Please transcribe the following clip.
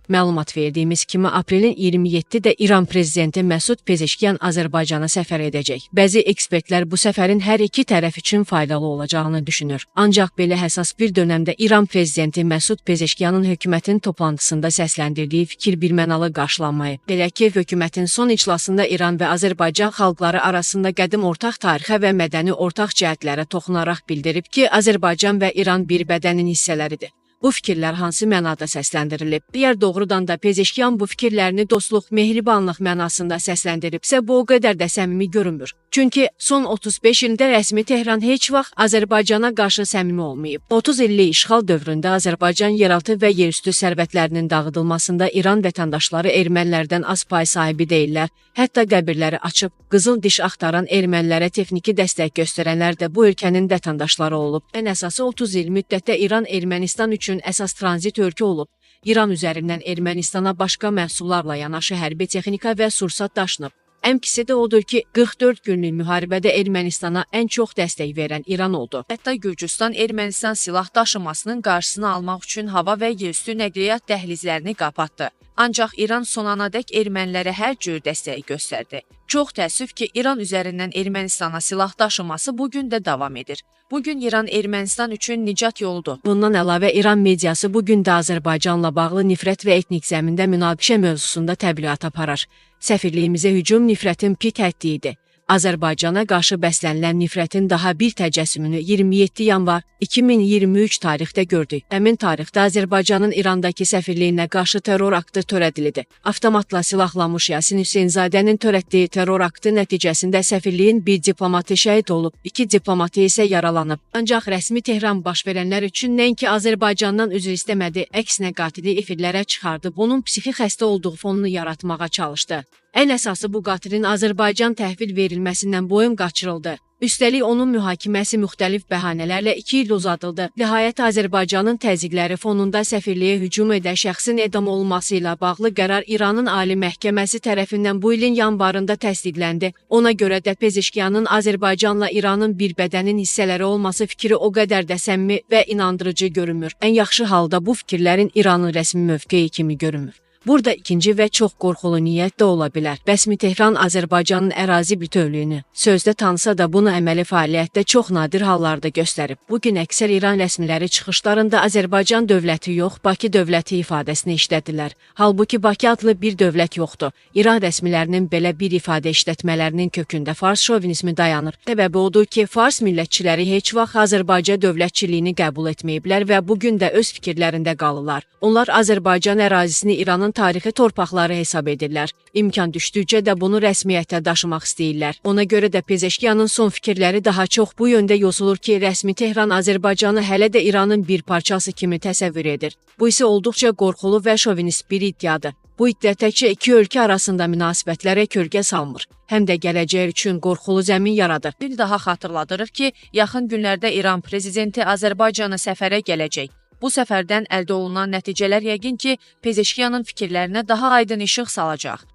Məlumat verdiyimiz kimi aprelin 27-də İran prezidenti Məsud Pezeşkiyan Azərbaycana səfər edəcək. Bəzi ekspertlər bu səfərin hər iki tərəf üçün faydalı olacağını düşünür. Ancaq belə həssas bir dönəmdə İran prezidenti Məsud Pezeşkiyanın hökumətin toplantısında səsləndirdiyi fikir birmənalı qarşılanmayıb. Belə ki, hökumətin son iclasında İran və Azərbaycan xalqları arasında qədim ortaq tarixə və mədəni ortaq cəhətlərə toxunaraq bildirib ki, Azərbaycan və İran bir bədənin hissələridir. Bu fikirlər hansı mənada səsləndirilib? Əgər doğrudan da Pezeşkiyan bu fikirlərini dostluq, mehribanlıq mənasında səsləndiribsə, bu o qədər də səmimi görünmür. Çünki son 35 ildə rəsmi Tehran heç vaxt Azərbaycana qarşı səmimi olmayıb. 30 illik işğal dövründə Azərbaycan yeraltı və yerüstü sərvətlərinin dağıdılmasında İran vətəndaşları ermənilərdən az pay sahibi deyillər. Hətta qəbirləri açıb qızıl diş axtaran ermənilərə texniki dəstək göstərənlər də bu ölkənin vətəndaşları olub. Ən əsası 30 il müddətdə İran Ermənistan üçün əsas tranzit ölkə olub. İran üzərindən Ermənistana başqa məhsullarla yanaşı hərbi texnika və sursat daşınıb. Ən pisi də odur ki, 44 günlük müharibədə Ermənistana ən çox dəstək verən İran oldu. Hətta Gürcüstan Ermənistan silah daşımasının qarşısını almaq üçün hava və yerüstü nəqliyyat dəhlizlərini qapatdı. Ancaq İran sonanadək ermənilərə hər cür dəstəyi göstərdi. Çox təəssüf ki, İran üzərindən Ermənistana silah daşıması bu gün də davam edir. Bu gün İran Ermənistan üçün nicat yoludur. Bundan əlavə İran mediası bu gün də Azərbaycanla bağlı nifrət və etnik zəmində münaqişə mövzusunda təbliğat aparar. Səfirliyimizə hücum nifrətin pik həddi idi. Azərbaycana qarşı bəslənilən nifrətin daha bir təcəssümünü 27 yanvar 2023 tarixdə gördük. Həmin tarixdə Azərbaycanın İrandakı səfirliyinə qarşı terror aktı törədildi. Avtomatla silahlanmış Yasin Hüseynzadənin törətdiyi terror aktı nəticəsində səfirliyin bir diplomatı şəhid olub, 2 diplomatı isə yaralanıb. Ancaq rəsmi Tehran baş verənlər üçün nəinki Azərbaycandan üzr istəmədi, əksinə qatili efirlərə çıxardı, bunun psixi xəstə olduğu fonunu yaratmağa çalışdı. Ən əsası bu qatilin Azərbaycan təhvil verilməsindən boyun qaçırıldı. Üstəlik onun mühakiməsi müxtəlif bəhanələrlə 2 il uzadıldı. Nəhayət Azərbaycanın təzyiqləri fonunda səfirliyə hücum edən şəxsin edam olunması ilə bağlı qərar İranın Ali Məhkəməsi tərəfindən bu ilin yanvarında təsdiqləndi. Ona görə də Pezeşkiyanın Azərbaycanla İranın bir bədənin hissələri olması fikri o qədər də səmimi və inandırıcı görünmür. Ən yaxşı halda bu fikirlərin İranın rəsmi mövqeyi kimi görünmür. Burada ikinci və çox qorxulu niyyət də ola bilər. Rəsmi Tehran Azərbaycanın ərazi bütövlüyünü sözdə tanısa da bunu əməli fəaliyyətdə çox nadir hallarda göstərib. Bu gün əksər İran rəsmiləri çıxışlarında Azərbaycan dövləti yox, Bakı dövləti ifadəsini işlədirlər. Halbuki Bakı adlı bir dövlət yoxdur. İran rəsmilərinin belə bir ifadə işlətmələrinin kökündə fars şovinizmi dayanır. Səbəbi odur ki, fars millətçiləri heç vaxt Azərbaycan dövlətçiliyini qəbul etməyiblər və bu gün də öz fikirlərində qalırlar. Onlar Azərbaycan ərazisini İranın tarixi torpaqları hesab edirlər. İmkan düşdükcə də bunu rəsmiyyətə daşımaq istəyirlər. Ona görə də Pezeşkiyanın son fikirləri daha çox bu yöndə yosulur ki, rəsmi Tehran Azərbaycanı hələ də İranın bir parçası kimi təsəvvür edir. Bu isə olduqca qorxulu və şovinist bir iddiadır. Bu iddia təkcə iki ölkə arasında münasibətlərə kölgə salmır, həm də gələcək üçün qorxulu zəmin yaradır. Bir daha xatırladırıq ki, yaxın günlərdə İran prezidenti Azərbaycana səfərə gələcək. Bu səfərdən əldə olunan nəticələr yəqin ki, Pezeşkiyanın fikirlərinə daha aydın işıq salacaq.